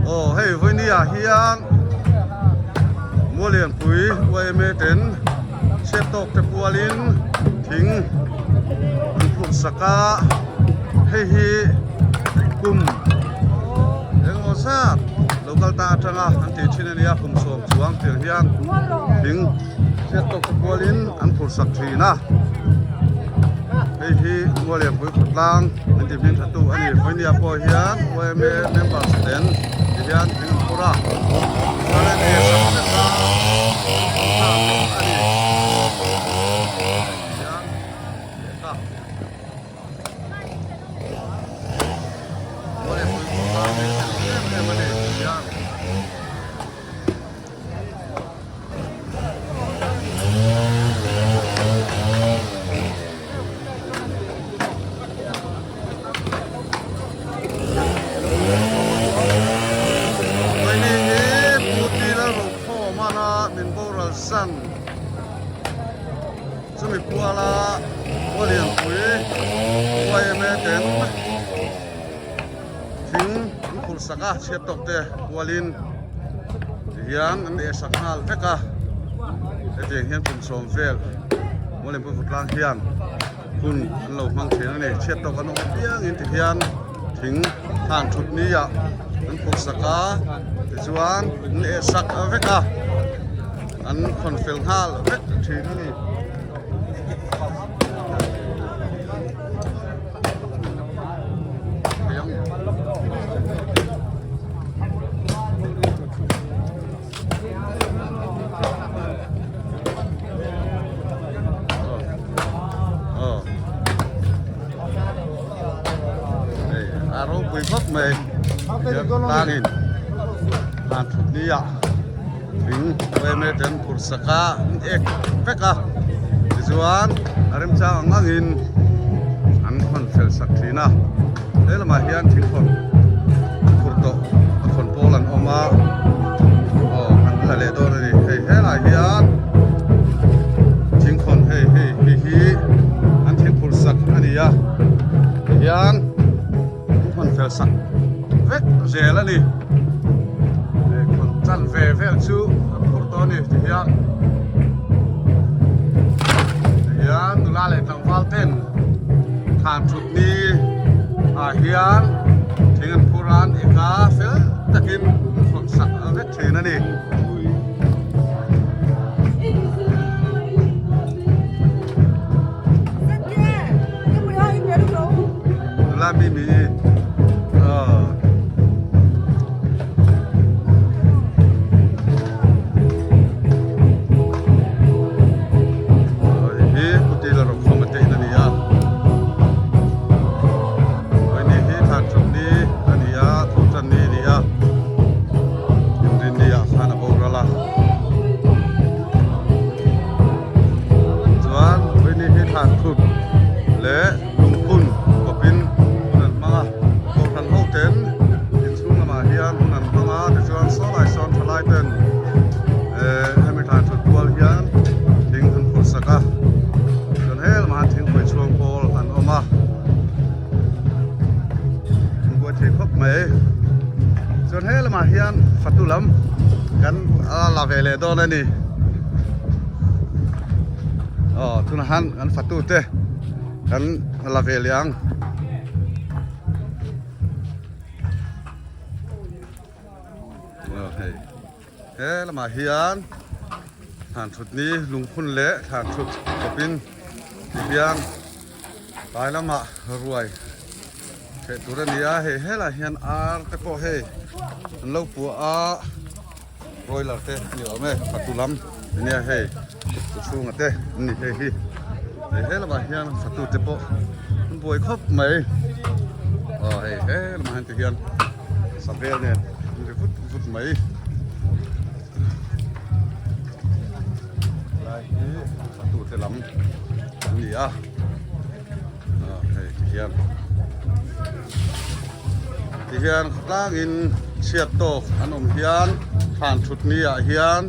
Aw hei vawinia hian Mualianpui yma ten chhiat tawk te pualin thing an phurh sak a hei hi kum engemaw zat lo kal ta atanga an tih thin a nia kum sawm chuang tiang hian thing chhiat tawk te pualin an phurh sak thin a hei hi Mualianpui khawtlang an tih hming thatu a ni vawinia pawh hian yma members ten ti hian thing an phur a chuan an ei sak vek a an nghak bawk a ni hian lehkha Mualianpui khawtlang hi a ni em em a ni hian. Vawiin hi Pu Tila Rokhawmana min boral san chumi kuala Kawlianpui yma ten thing an phurh sak a chhiat tawk te kualin tihian an eh sak nghal vek a hetiang hian kum sawm vel Mualengpui khawtlang hian hun an lo hmang thin a ni chhiat tawk an awm apiangin tihian thing hlan thut ni ah an phurh sak a tichuan an eh sak vek a an khawn fel nghal vek thin a ni. A ropui khawp mai tlangin han thut ni ah thing yma te an phurh sak a an ek vek a tichuan a remchang ang angin an khawn fel sak thin a he lamah hian thingkhawn phurh tawh a khawn pawl an awm a aw an la leh dawn a ni hei helaiah hian thingkhawn hei hei hei hi an thing phurh sak a ni a tihian an khawn fel sak vek zel a ni khawn chan ve vel chu an phurh tawh a ni tihian tihian nula leh tlangval ten thlan thut ni ah hian thing an phur a an ek a fel takin an khawn sak vek thin a ni. Nula mi mi aw. Hei hi kuti la rawng khawm a te in a ni a hei hi thlan thum ni a ni a tho tan ni a ni a inrin ni ah khan a boral a chuan hei hi thlan thut leh lungphun kawpin hun an hmang a kohhran ho ten inchhung lamah hian hun an hmang a tichuan saw lai sawn thalai ten eh hemi thlan thut kual hian thing an phurh sak a chuan he lamah hian thingpui chhuang pawl an awm a an buai thei khawp mai chuan he lamah hian fatu lam kan la ve leh dawn a ni aw tunah hian kan fatu te kan la ve leh ang. Aw hei he lamah hian thlan thut ni lungphun leh thlan thut kawpin ti hian tlai lamah ruai theih tur a ni a hei helaiah hian ar te pawh hei an lo puah a. Broiler te a ni awm e fatu lam ania hei chu chhunga te an ni hei hi hei he lamah hian fatu te pawh an buai khawp mai aw hei he lamah hian ti hian savel nen an ri vut vut mai lai hi fatu te lam an ni a aw hei ti hian. Tihian khawtlangin chhiat tawk an awm hian thlan thut ni ah hian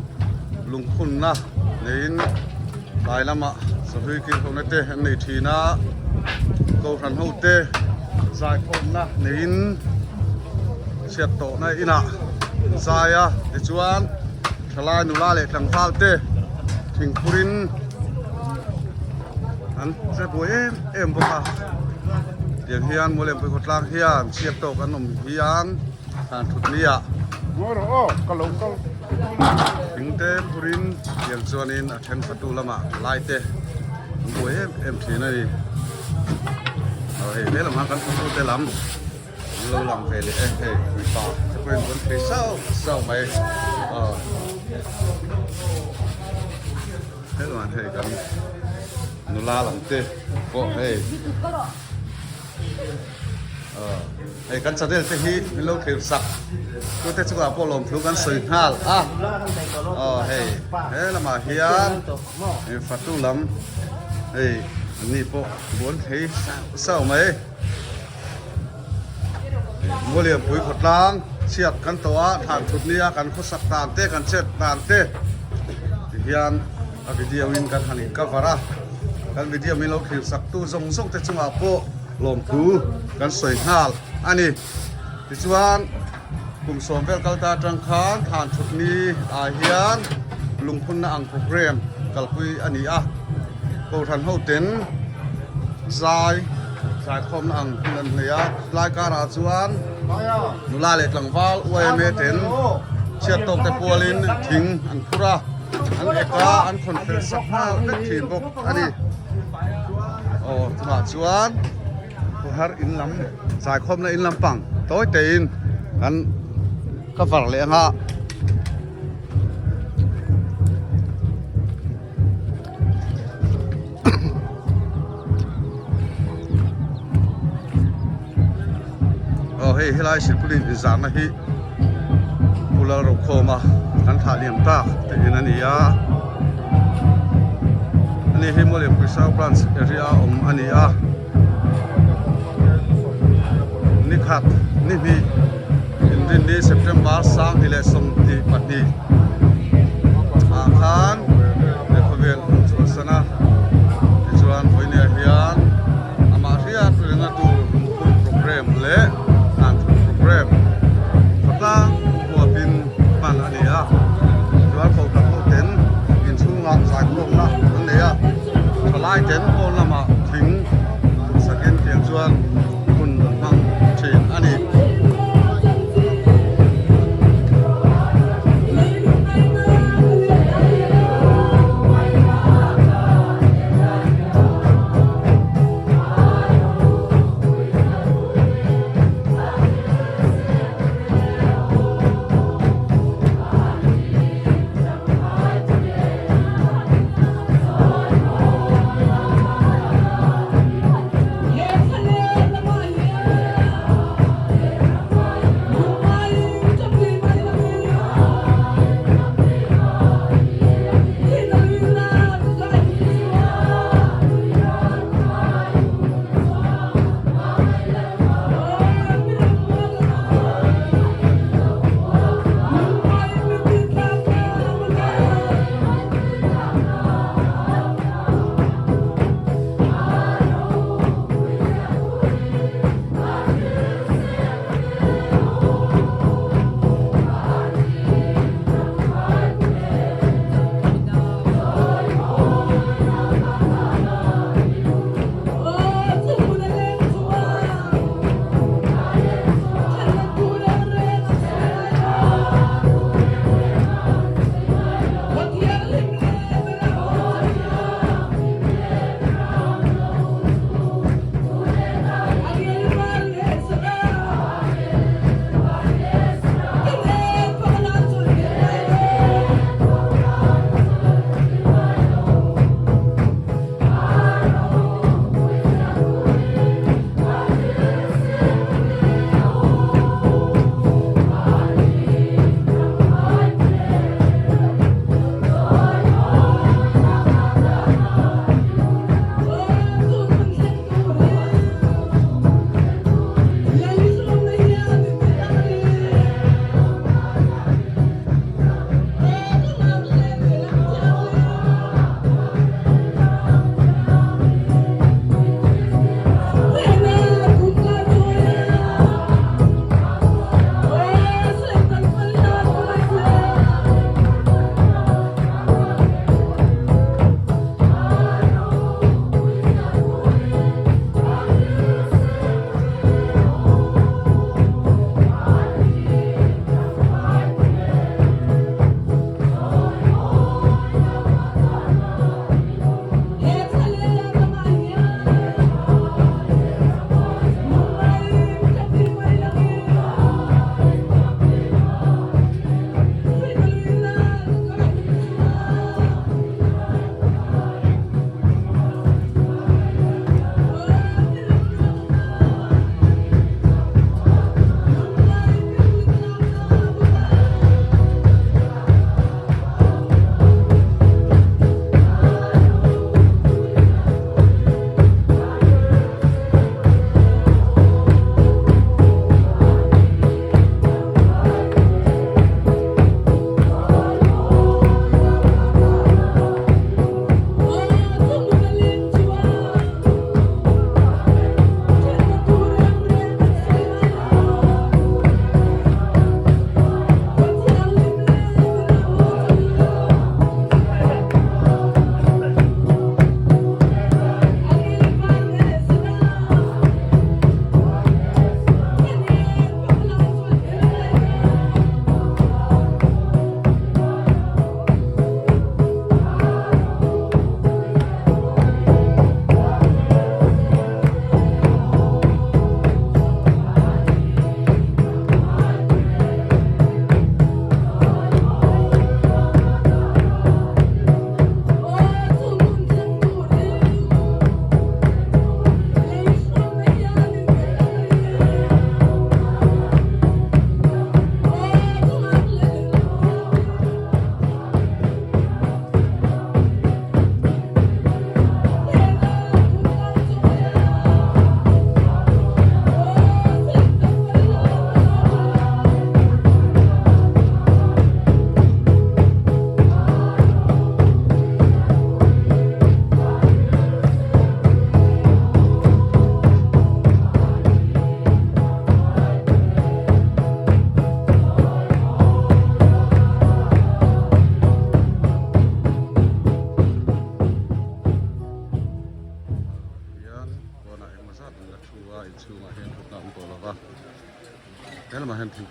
lungphunna neiin tlai lamah sahlui kil ho na te an nei thin a kohhran ho te zaikhawmna neiin. Chhiat tawhna inah an zai a, tichuan thalai nula leh tlangval te thingphurin an che buai em em bawk a, tiang hian Mualengpui khawtlang hian chhiat tawk an awm hian thlan thut ni ah thing te phurin tiang chuanin a then fatu lamah thalai te an buai em em thin a ni. Aw hei helam ah kan fatu te lam. An lo lang ve leh e hei mipa te pawhin an thei sauh sauh mai aw helaiah hei kan nula lam te pawh hei aw hei kan channel te hi min lo thlir sak tute chungah pawh lawmthu kan sawi nghal a aw hei he lamah hian fatu lam hei an ni pawh buan thei sauh sauh mai. Mualianpui khawtlang chhiat kan tawh a, thlan thut nia kan khawsak dan te kan chet dan te ti hian a video in kan han in cover a, kan video min lo thlir sak tu zawng zawng te chungah pawh lawmthu kan sawi nghal a ni. Tichuan kum sawm vel kal ta atang khan thlan thut ni ah hian lungphunna ang program kalpui a ni a, Kohhran ho ten zai zaikhawmna ang hun an nei a, tlai karah chuan nula leh tlangval YMA ten chhiat tawk te pualin thing an phur a, an ek a, an khawn fel sak nghal vek thin bawk a ni. Aw chungah chuan khawhar in lam zaikhawmna in lampang tawi tein kan cover leh ang a. Aw hei helai silpauline inzarna hi Pu Lalrokhawma kan thlah liam tak te in a ni a ani hi Mawlianpui South Branch area a awm a ni a nikhat ni hnih inrinni September sanghnih leh 22 ah khan he khawvel hmun chhuahsan a tichuan vawinia hian amah hriat rengna tur lungphun program leh hnanthun program khawtlang huapin hman a ni a chuan kohhran ho ten inchhungah zaikhawmna an nei a thalai ten pawn lamah thing sakin tiang chuan hun an hmang thin a ni.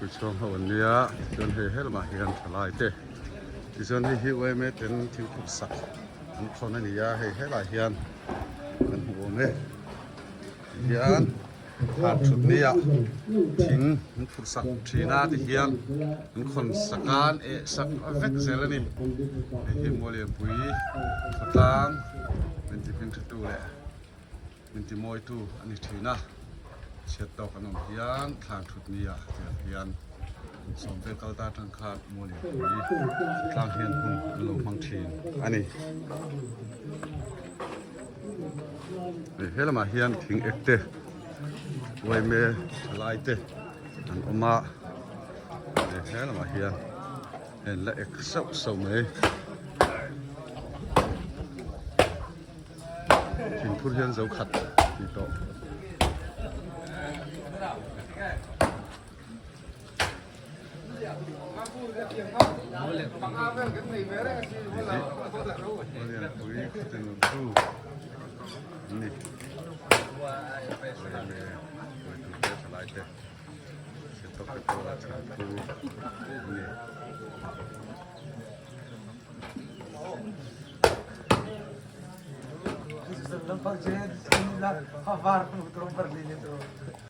Puichhuang ho an nia tichuan hei helamah hian thalai te tichuan hei hi yma ten thil phurh sak an thawn a ni a hei helai hian kan hmu awm e tihian thlan thut nia thing an phurh sak thin a tihian an khawn sak a an eh sak vek zel a ni hei hi Muallianpui khawtlang min ti hming tha tu leh. Min ti mawitu a ni thin a, chhiat tawk an awm hian thlan thut ni ah tiang hian sawm vel kal ta atang khan mual in pui tlang hian hun an lo hmang thin a ni. Hei he lamah hian thing ek te uaime thalai te an awm a, hei he lamah hian hei la ek sauh sauh mai. Thingphur hian zo khat tih tawh. Lianpui khatin awm tu an ni. Thalai te chhiat tawk te pawh thingphur an ni.